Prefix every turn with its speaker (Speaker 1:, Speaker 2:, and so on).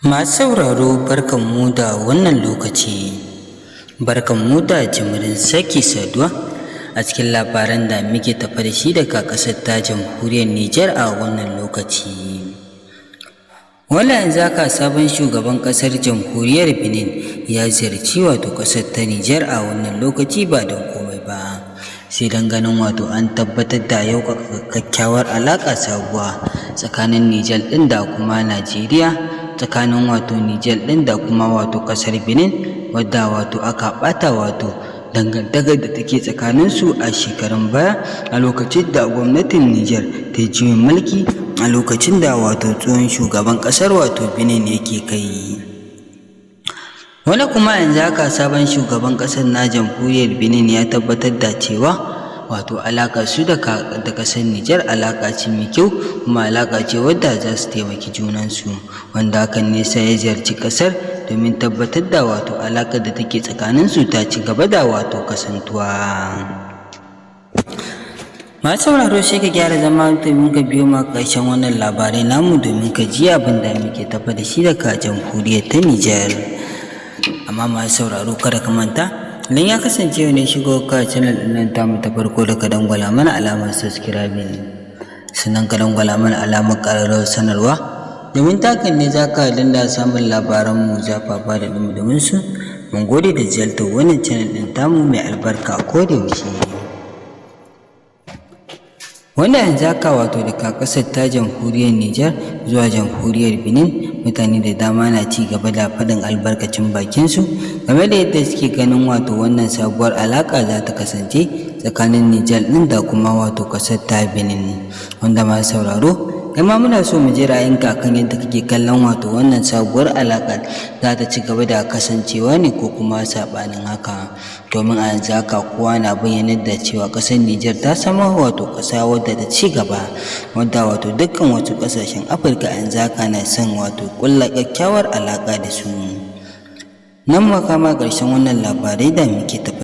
Speaker 1: Masu sauraro, barkanmu da wannan lokaci, barkanmu da jimirin sake saduwa a cikin labaran da muke tafa da shi daga ƙasar ta Jamhuriyar Nijar a wannan lokaci. Wala yanzu haka sabon shugaban ƙasar Jamhuriyar Benin ya ziyarci wato ƙasar ta Nijar a wannan lokaci, ba don komai ba sai don ganin wato an tabbatar da yau kyakkyawar alaƙa sabuwa tsakanin Nijar ɗin da kuma Najeriya, tsakanin wato Nijar ɗin da kuma wato ƙasar Benin, wadda wato aka ɓata wato dangantakar da take tsakaninsu a shekarun baya, a lokacin da gwamnatin Nijar ta yi juyin mulki, a lokacin da wato tsohon shugaban ƙasar wato Benin yake kai. Wani kuma yanzu haka sabon shugaban ƙasar na Jamhuriyar Benin ya tabbatar da cewa wato alaƙar su da ƙasar Nijar alaƙa ce mai kyau, kuma alaƙa ce wadda za su taimaki junansu, wanda hakan ne sa ya ziyarci ƙasar domin tabbatar da wato alaƙar da take tsakaninsu ta ci gaba da wato kasantuwa. Masu sauraro, sai ka gyara zama domin ka biyo ma ƙarshen wannan labarai namu, domin ka ji abin da muke tafa da shi daga Jamhuriyar ta Nijar. Amma masu sauraro, kada ka manta, idan ya kasance ne shigo ka channel ɗin nan tamu ta farko, da ka dangwala mana alamar subscribing, sannan ka dangwala mana alamar ƙararrawar sanarwa, domin takan ne za ka dinga samun labaranmu zafafa da ɗumi su. Mun gode da ziyartar wannan channel ɗin tamu mai albarka a koda yaushe. Wanda yanzu haka wato daga ƙasar ta Jamhuriyar Nijar zuwa Jamhuriyar Benin, mutane da dama na ci gaba da faɗin albarkacin bakinsu game da yadda suke ganin wato wannan sabuwar alaƙa za ta kasance tsakanin Nijar ɗin da kuma wato ƙasar ta Benin. Wanda masu sauraro, kai ma muna so mu ji ra'ayinka kan yadda kake kallon wato wannan sabuwar alaƙa za ta ci gaba da kasancewa ne ko kuma saɓanin haka, domin a yanzu haka kowa na bayyanar da cewa ƙasar Nijar ta zama wato ƙasa wadda ta ci gaba, wadda wato dukkan wasu ƙasashen Afirka yanzu haka na son wato ƙulla kyakkyawar alaƙa da su. Nan makama ƙarshen wannan labarai da muke tafa.